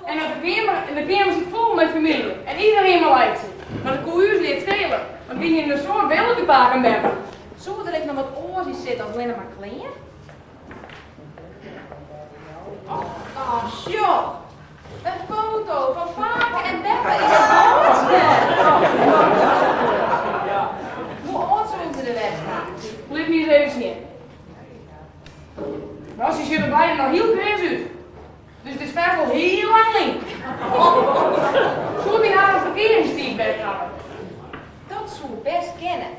En de keamer, de keamer sit fol mei famylje en iderien mei laitsje. Mar dat koe ús neat skele, want wy hiene in soad wille by pake en beppe. Soe der ek noch wat oars yn sitte as allinne mar klean? Oh, sjoch! In foto fan pake en beppe yn in boatsje! Hoe âld soene se der west ha? Lit my ris even sjen. No, se sjogge der beide noch hiel kreas út. Dus it is fêst wol hiel lang lyn. Soe it yn harren ferkearingstiid west hawwe? Dat soe bêst kinne.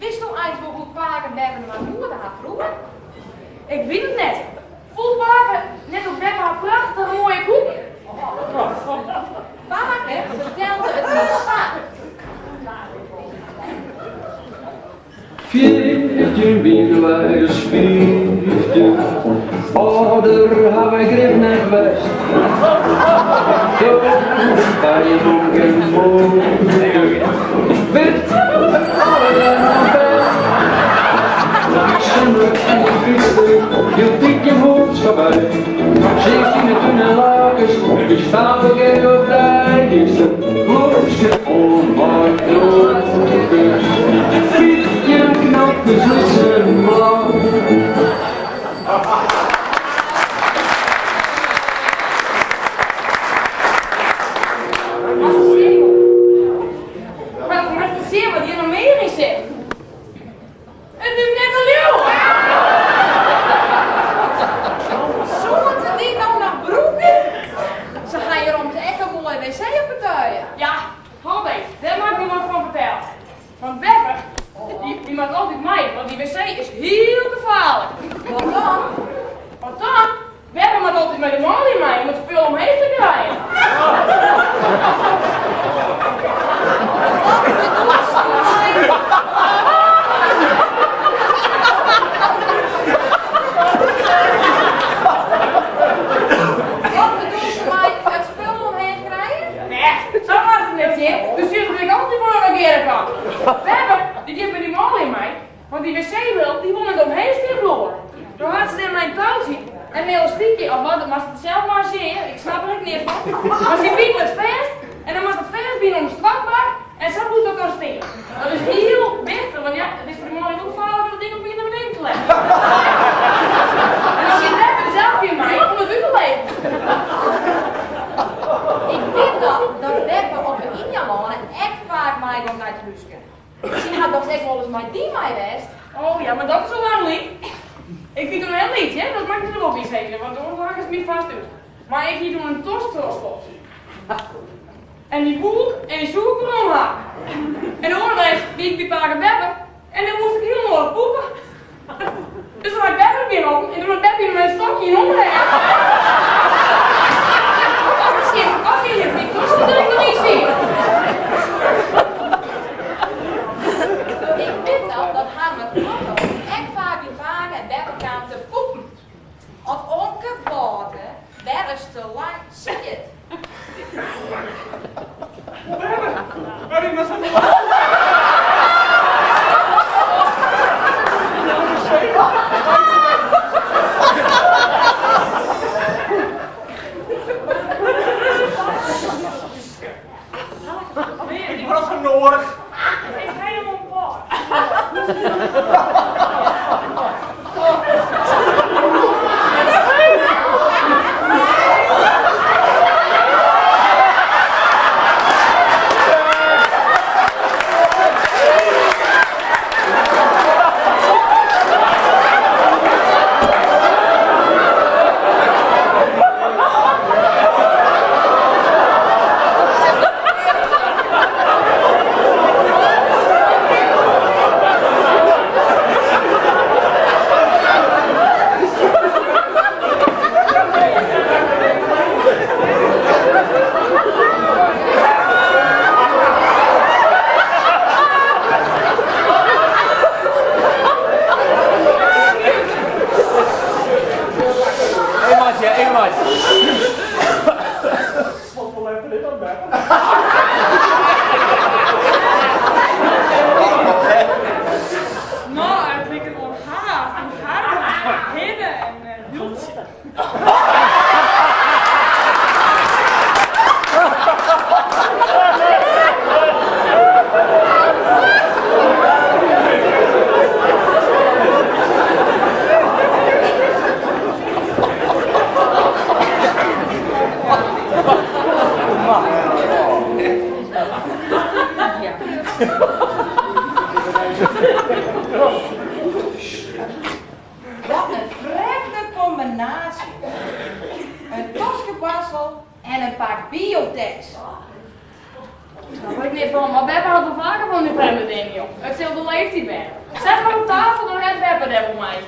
Witsto eins wol hoe't pake en beppe inoar moete ha froeger? Ik wit it net. Foel pake net op beppe har prachtich moaie koeken? Pake fertelde it my sa. 14 wiene wy as 15, âlder ha wy grif net west. Doe by in omke en omke, wit it allegear bêst. Simmer en ik fytste hieltyd jim hûs foarby. Seachst yn 'e tún en lakest, ús famke op dei. Hiest in blomske oan mei knoopkes, 15 knopkes lytser blau. Moatst ris sjen wat hjir noch mear yn sit. It is net te leauwen! Soene se dy no noch brûke? Se ha hjir ommers ek in moaie wc op 'e tuie. Ja, hâld even, dêr moat ik dy wat fan fertelle. Want beppe, dy moat altyd mei, want dy wc is hiel gefaarlik. Wat dan? Wat dan? Beppe moat altyd mei de manlju mei om it spul omheech te krijen. Wat bedoelst mei? Wat bedoelst mei it spul omheech krijen? Nee, sa moatst it net sjen. Do sjochst it ek altyd oan de ferkearde kant. Beppe, dy giet mei dy manlju mei, Want dy wc-rol dy wol net omheech stean bliuwe. No hat se dêr mei in toutsje en in elastykje of wat, moatst it sels mar sjen, ik snap der ek neat fan. Mar sy bine it fêst en dan moatst it fêstbine oan de stoartbak en sa bliuwt dat dan stean. Dat is hiel wichtich, want ja, it is foar de manlju wol gefaarlik om dat ding op ien nei beneden te lizzen. En dan giet beppe der sels kear mei om it út te lizzen. Ik wit noch dat beppe op 'e Ynjaloane ek faak meigong nei it húske. Sy hat dochs ek wolris mei dy mei west? Oh ja, mar dat is al lang lyn. Ik wie doe hiel lyts, hear, dat moat ik der wol by sizze, want oars lachest my fêst út. Mar ik hie doe in tosktrospel. En dy woe ik en dy soe ik werom ha. En de oare deis wie ik by pake en beppe en dêr moast ik hiel noadich poepe. Dus toen ha ik beppe derby holpen en toen hat beppe mei in stokje yn omrêch. Tsjin, wat wie hjir myn toske dat ik noch yn siet? Ik wit noch dat Harmen Otto ek faak by pake en beppe kaam te poepen. As omke Wâlde wer ris te lang siet. Ik word zo nodig. It is helemaal plat. Wat foar letter is dat, beppe? No, it liket wol haast en harke, hinne en Hyltsje. in pak Biotex. Snap ik neat fan, mar beppe hat wol faker fan dy frjemde dingen, jong. It sil de leeftiid wêze. Set mar op tafel, dan rêdt beppe dêr wol mei.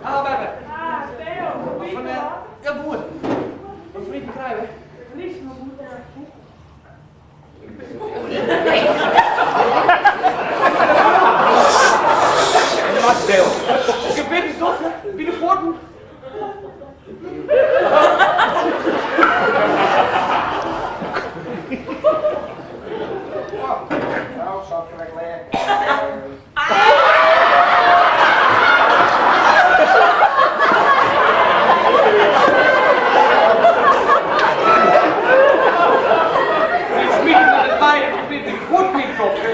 Hallo beppe. Ah, Theo, hoe Van, ja goed. Wat foar iten krije we? Gebit is dokter, by de fuotten. Nou, zal ik er lekker. Ik smyt him net by, it gebit by de fuotten yn dokter.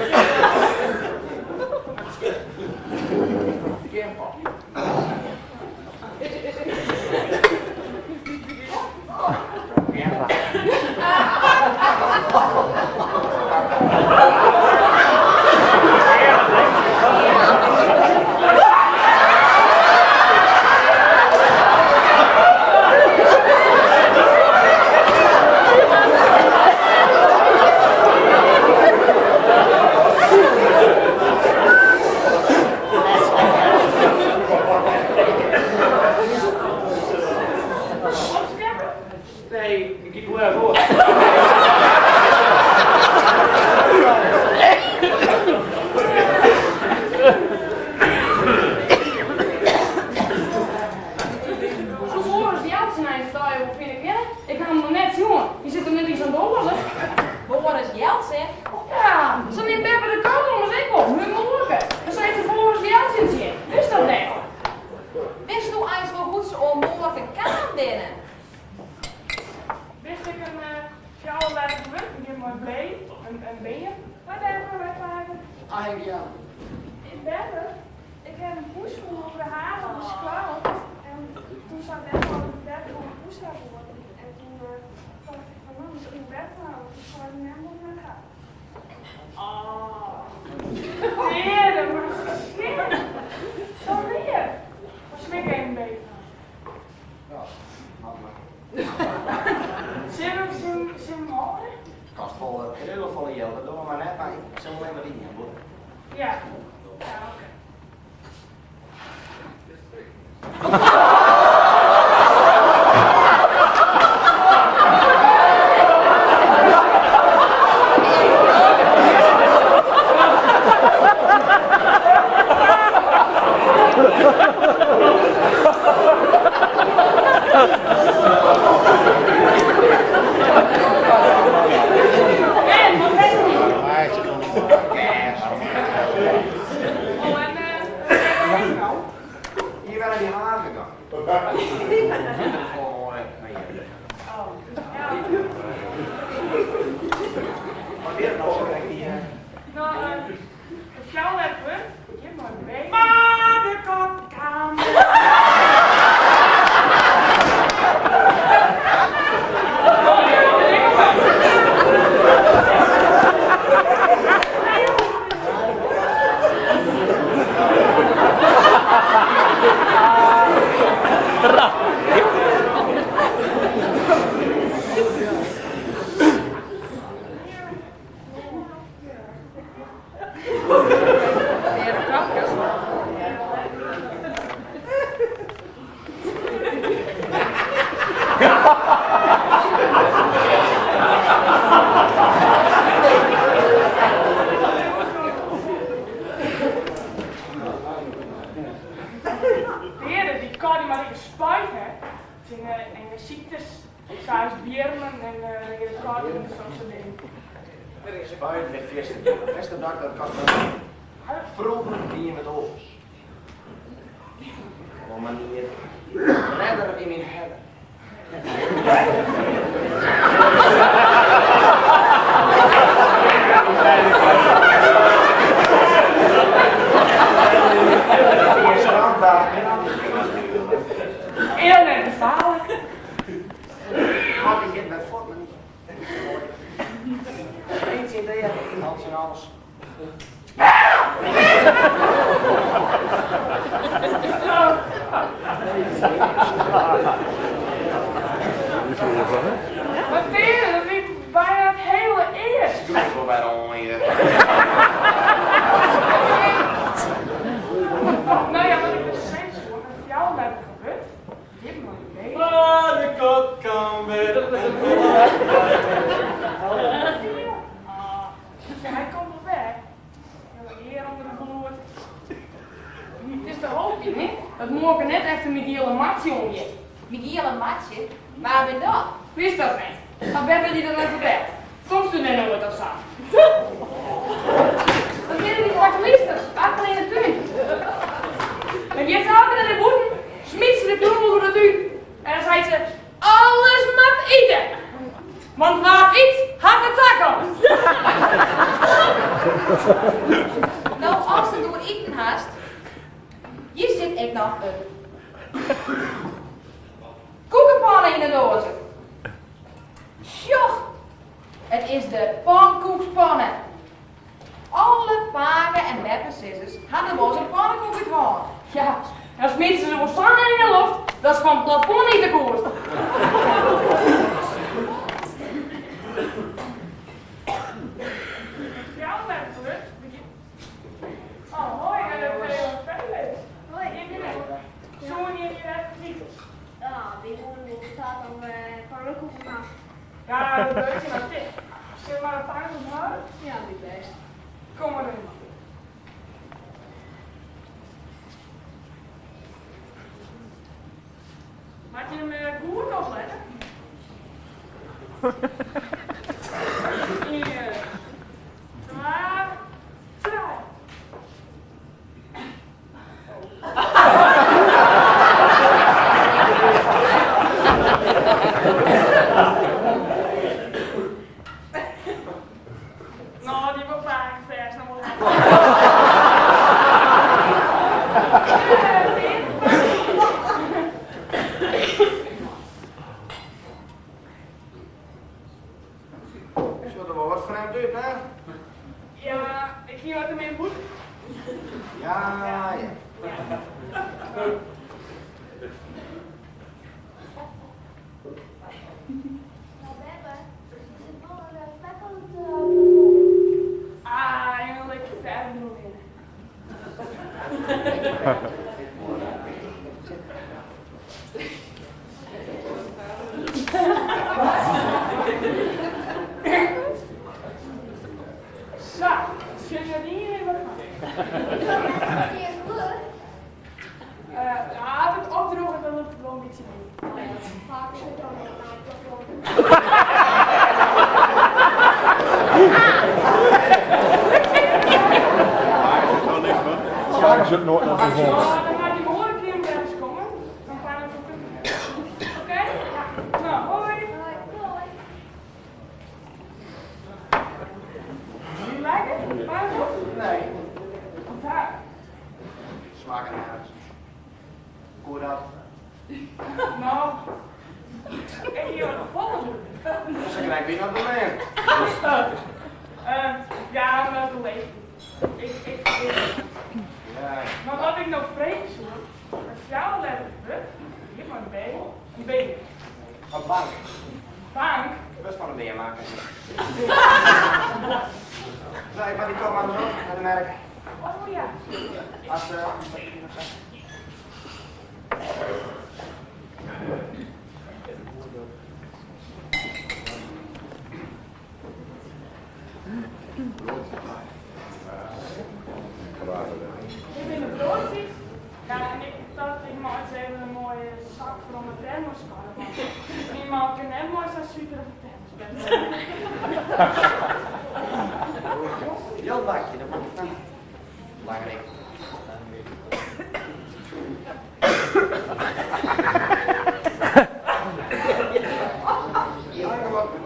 Nee, ik giet wol ergens oars. Soe Boris Jeltsin eins dei wol fine kinne? Ik ha him noch net sjoen. Hy sit der net yn sa'n doaze. Boris Jeltsin? Ja, sa nimt beppe de kat ommers ek wol, hun muorke. Dan seit se Boris Jeltsin tsjin. Witst dat net? Witsto eins wol hoe't se oan Moorke kaam binne? Wist ik in fjouwerletters wurd, begjint mei B, in beam. Hoi beppe, hoi pake. Ah, Henk Jan. Beppe, ik ha in poes fûn ûnder de hage op de skoalle. En toen sei beppe al dat beppe wol in poes ha woe. En toen tocht ik fan no, miskien beppe mar, want toen sei mem wol net ha. Oh, deade, mar slim. Sa leaf. Mar slik even in beet fan. Ja, moat mar. Sille we sim hâlde? Kost wol hiele folle jild, dat dogge we mar net, mar ik sil wol even wat ynjaan, goed? Ja, ja oké. En, wat hast dien? Oh, en wêr is no? Hjir wer nei dy hage dan. Oh, ja. Wat wie dat no krekt dy? No, in fjouwerletters wurd, begjint mei B. Mar de kat kaam. Deade, dy kat dy moat ek in spuit ha tsjin enge syktes, sa as wjirmen en reade katten en sa'n soart dingen. Spuiten en fierste djoer. Bêste dokter, dat kostet mar. Froeger wie it oars. Op in manier redder wie myn herder. Is dat net gefaarlik? Wat bin dat wie bijna it hiele ear. Doe ik wol wer oan je. No ja, wat ik dus sizze soe, in fjouwerletterige wurd, dit mei in B. Maar de kat kan weer. Ja, hy komt wol wer. Hiele ear ûnder it bloed. It is te hoopjen, hè, dat Muorke net efter myn giele matsje oangiet. Myn giele matsje? Wa bin dat? Witst dat net? Hat beppe dy dat net ferteld? Komst der noait of sa? Dat binne dy twa klysters achter yn 'e tún. Dan giet se altyd nei bûten, smyt se de krûmels oer de tún en dan seit se, Alles moat ite! Want wa't yt, hat de takomst! No, ast it oer iten hast, hjir sit ek noch in koekepanne yn 'e doaze. Sjoch, it is de pankoekspanne. Alle pake en beppesizzers ha der wolris in pannekoek út hân. Ja, dan smyt se se wol sa yn 'e loft datst fan it plafond ite koest. Moat je him goed oplette? Ien, twa, trije. No, dy wol faak fêst noch wol. Sjocht der wol wat frjemd út, hè? Ja, ik hie wat te min bûten. Ja, ja. No beppe, der sit wol in flek oan it plafond. Ah, even in likje ferve deroerhinne. Sa, sjoch net ien mear wat fan. Is it goed? Ja, as it opdrûget dan lûkt it wol in bytsje by. Faak sit dan net nei it plafond. Faak sit noait nei it plafond. Dan moat dy oare kear wer ris komme. Dan pannenkoeken. Oké? No, hoi. Hoi. Lekker? Pannenkoek? Nee. Wat daar? Smaken nergens. Koe dat? No, ik hie wat folle doen. Se krijgt weer nog probleem. Ja, maar dat leef ik. Ik, ik, Ja. Maar wat ik no freegje soe, in fjouwerletterich wurd, hjir mei in B, in B. Een bank. Bank? Wurdst fan in beam makke. Nee, mar dy kom mar ris op nei de merk. Oh ja. As Dit binne de broadsjes. Ja, en ik tocht ik meitsje even in moaie sak foar om de termoskanne, want myn man kin net mei sa'n suterige termos bêd wurde. Jildbakje, dat moat ik Belangryk.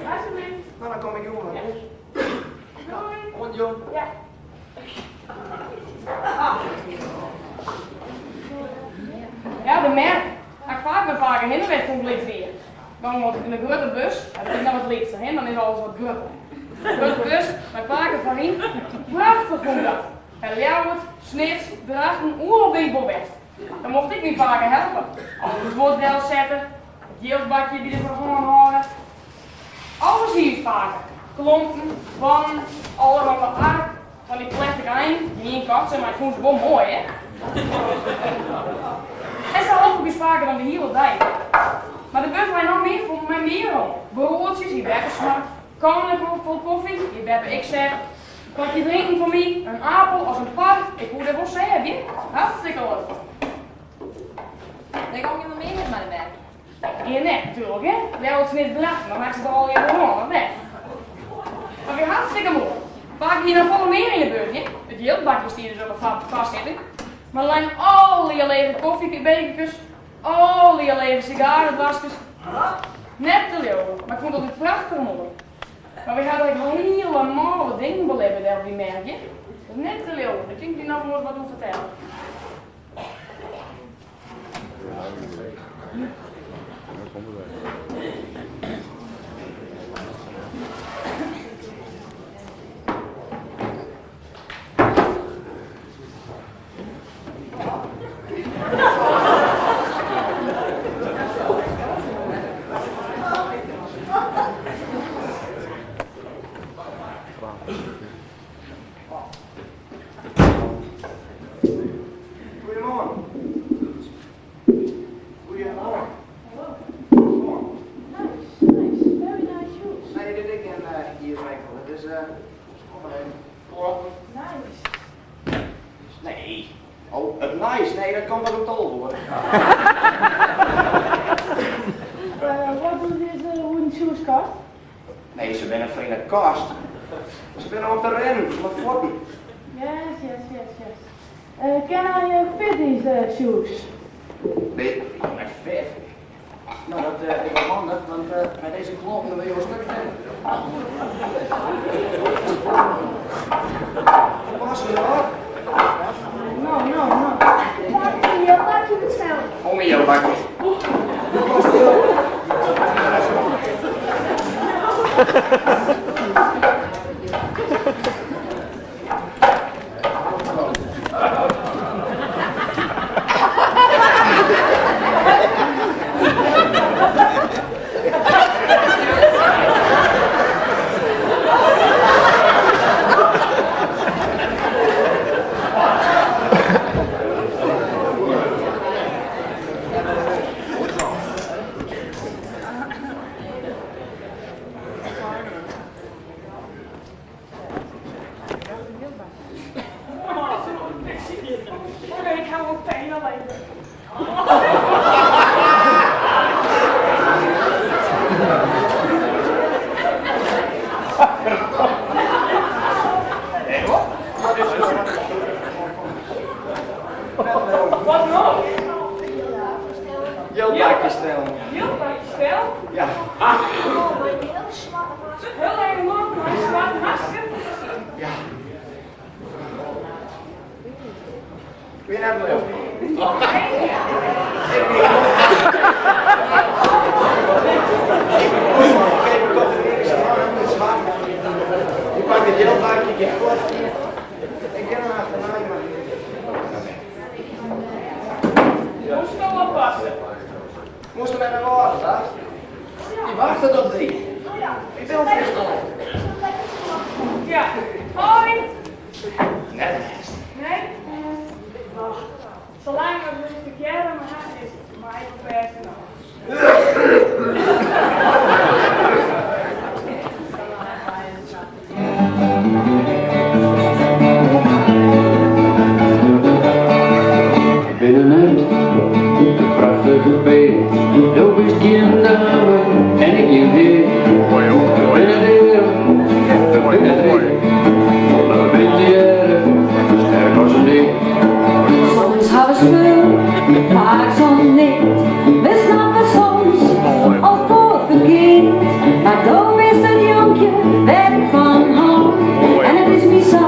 Alsjeblieft. No, dan kom ik jûn noch ris. Doei. Oant jûn. Ja. Ja, de merk. Ha ik faak mei pake hinne west toen ik lyts wie. Gongen we altyd yn de grutte bus, dat is noch wat lytser, hè, dan is alles wat grutter. Grutte bus, mei pake foaryn. Prachtich fûn ik dat. By Ljouwert, Snits, Drachten, oeral bin ik wol west. Dan mocht ik myn pake helpe. Al it guod delsette, it jildbakje by de hân hâlde. Alles hie ús pake. Klompen, pannen, allerhande ark, fan dy plestik einen, gjin kocht se, mar ik fûn se wol moai, hè. En sa holp ik ús pake dan de hiele dei. Mar de bus lei noch mear fol mei mear om. Broadsjes, hie beppe smard, kannen fol kofje, hie beppe ek set. Bakje drinken foar my, in apel as in par, ik koe dêr wol sêvje. Hartstikke leuk. Dêr gong je noch mear net mei de merk. Gean net natuerlik, hè. Ljouwert Snits Drachten, dan makst it allegear wol oan, of net? Mar wie hartstikke moai. Pake hie noch folle mear yn de bus, hè. It jildbakje stie dus op 'e foarsitting. Mar der leinen allegear lege kofjebekerkes, allegear lege sigaredoaskes. Net te leauwen, mar ik fûn it altyd prachtich moai. Mar wy hawwe ek hiele mâle dingen belibbe dêr op dy merk, hear. Dat is net te leauwen, dêr kin ik dy noch wolris wat oer fertelle. Goeiemoarn. Goeiemoarn. Nice, nice. Very nice shoes. Nee, dit is gjin hierswinkel. Dit is, kom mar even. Klompen. Nice. Nee. Oh, it nice. Nee, dat komt pas om 12 oere. What do these wooden shoes cost? Nee, se binne foar yn 'e kast. Se binne om te rinnen, om 'e fuotten. Yes, yes, yes, yes. Can I fit these shoes? Nee, oh, net fit. No, dat is wol handich, want mei dizze klompen dan wurde jo in stuk fitter. Oppasse hoor. No, no, no. Pak je jildbakje bestellen. Om myn jildbakje. Oké, ik ha wol pijn al even. Wat no? Jildbakje stellen. Jildbakje stellen? Ja. Oh, mei in hiel swarte masker. Hiel even man mei in swart masker. Ja. Wie net leuk? Je pakt het jildbakje, je fuort. Ik kin him achternei, mar. Moast no oppasse. Moast der nei âlden ta? Dy wachtet op dy. Ik bin al fierste let. Ja. Hoi. Net bêst. Nee? Salang as we ús tegearre mar ha, is it my wol bêst genôch. Ik bin net in prachtige pear, do bist gjin dame en ik gjin hear. We binne dear, we binne dea, mar we binne tegearre sterk as in dea. Soms ha we spul, faak soms net. We snappe soms elkoar ferkeard. Mar do bist it jonkje wêr't ik fan hâld. En it is my sa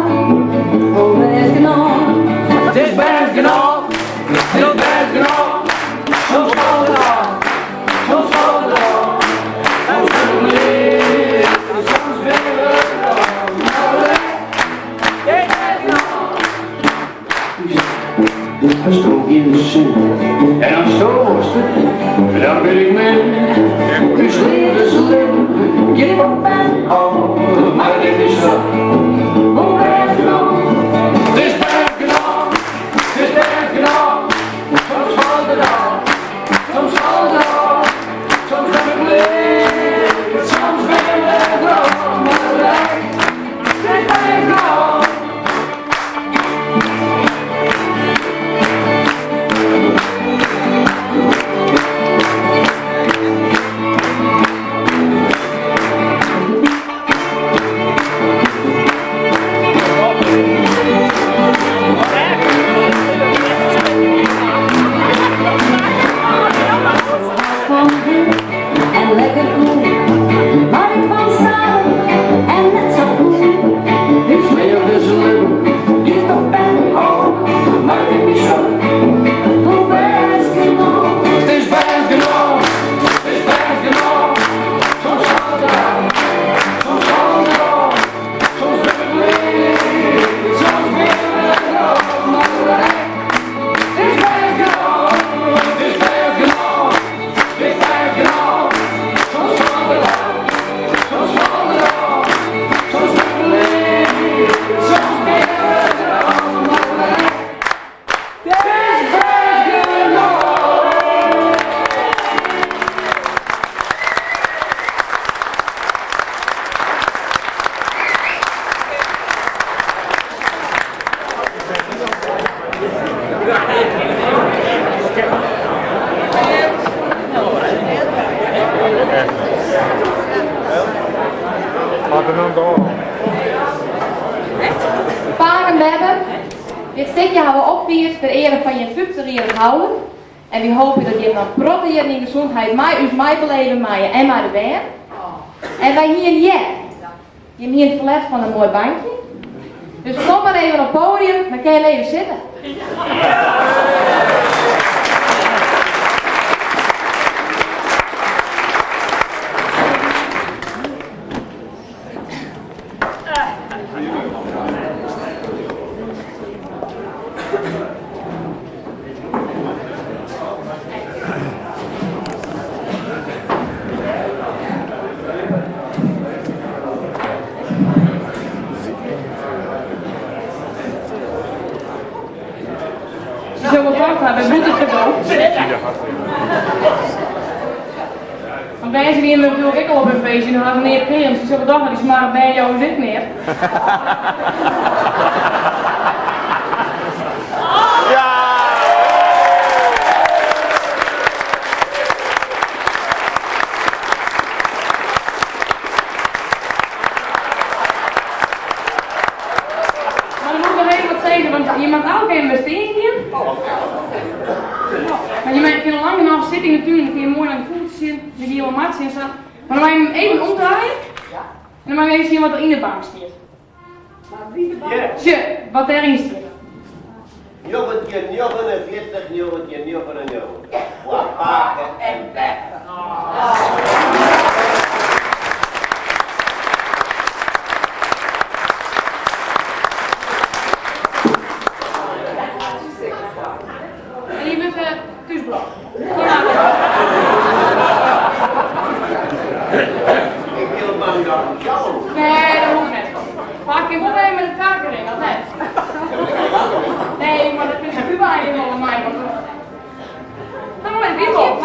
wol bêst genôch. It is bêst genôch, it is bêst genôch. Soms falt it ôf, soms falt it ôf. Soms binne we leaf, soms binne we rôf. Mar it is bêst genôch. Hasto gjin sin. Pake en beppe, dit stikje hawwe we opfierd ter eare fan jim fyftichjierrich houlik. En wy hoopje dat jim noch protte jierren yn gesûndheid mei ús meibeleve meie en mei de bern. En wy hienen heard, jim hienen ferlet fan in moai bankje. Dus kom mar even op podium, dan kinne jim even sitte. Ze zullen wat hebben, moet het cadeau. Want wij zijn hier natuurlijk ook al op een feestje en dan hadden we neer kriegen. Ze zullen toch die smaren bij jou zit neer. Maar dan moet ik nog even wat zeggen, want je mag ook even steen hier. Want je kunt lang genoeg zitten in de tuin, dan kun je mooi naar de voeten zien, dan kun je wel matchen en zo. Maar dan mag je hem even omdraaien. En dan mag je even zien wat er in de bank staat. Tje, wat erin staat. 1949, 1999. Foar pake en beppe. En je bent thúsbrocht. Ik wil bang dat ik jou. Nee, dat hoeft net. Maar ik wil even met de taken in, dat net. Nee, maar dat is Cuba in wel mij. Want... Dan moet ik weer op.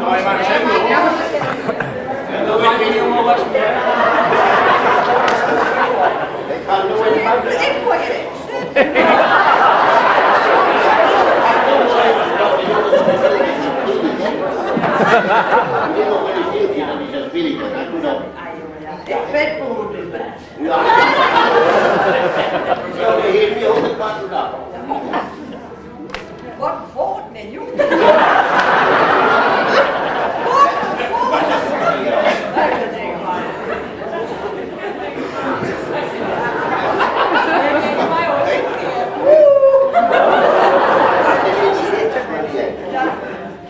Nou, je mag zeggen hoor. En dan weet je niet helemaal wat je Ik ga nooit buiten. Ik word je Ik weet wel hoe het is. Ja. Ja, de heer niet honderd dat. Wat een met joh. Wat een volk.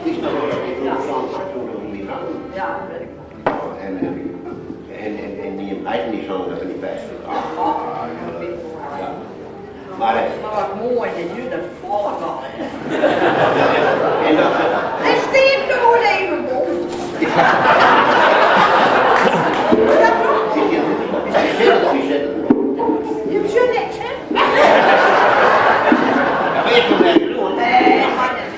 Die is nog wel interessant toen de migranten. Ja, dat weet ik wel. En, en, en, en die eigen die zongen dat niet best. Ja. Maar, Maar wat mooi dat jullie dat volk al. en dat, En steekt door even bom. Ja toch? zit je, zit het of je zit het? Je zult niks, hè? Dat weet je nog niet doen. Nee, maar net.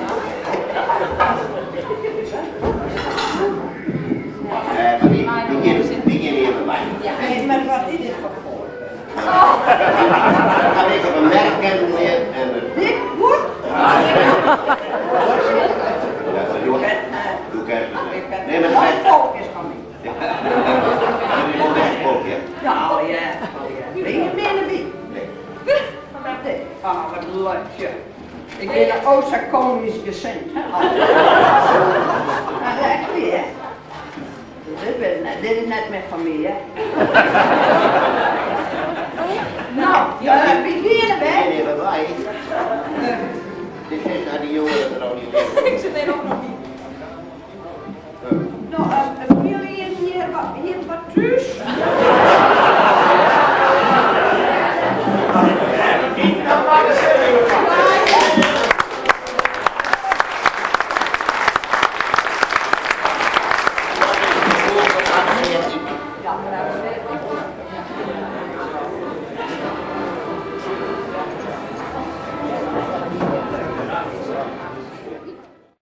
Maar die die gaan even bij. Nee, maar wat is dit voor volk? Dan ik op een merk kennenleerd en Dit goed? Ja, doe doe ik het. Nee, maar Wat dat volk is van mij. Ja. Dat is echt volk, hè? Ja, oh ja. Oh ja. Ben je meer dan wie? Nee. Nee. Ah, wat leuk, ja. Ik ben een Oost-Saconisch gezind, hè. Nou, dat is echt weer, hè. Dit, ben, dit is net mijn familie, hè. Nou, ja, wie beginnen wij? Nee, nee, bij. Dit is naar die jongen dat er al niet Ik zit even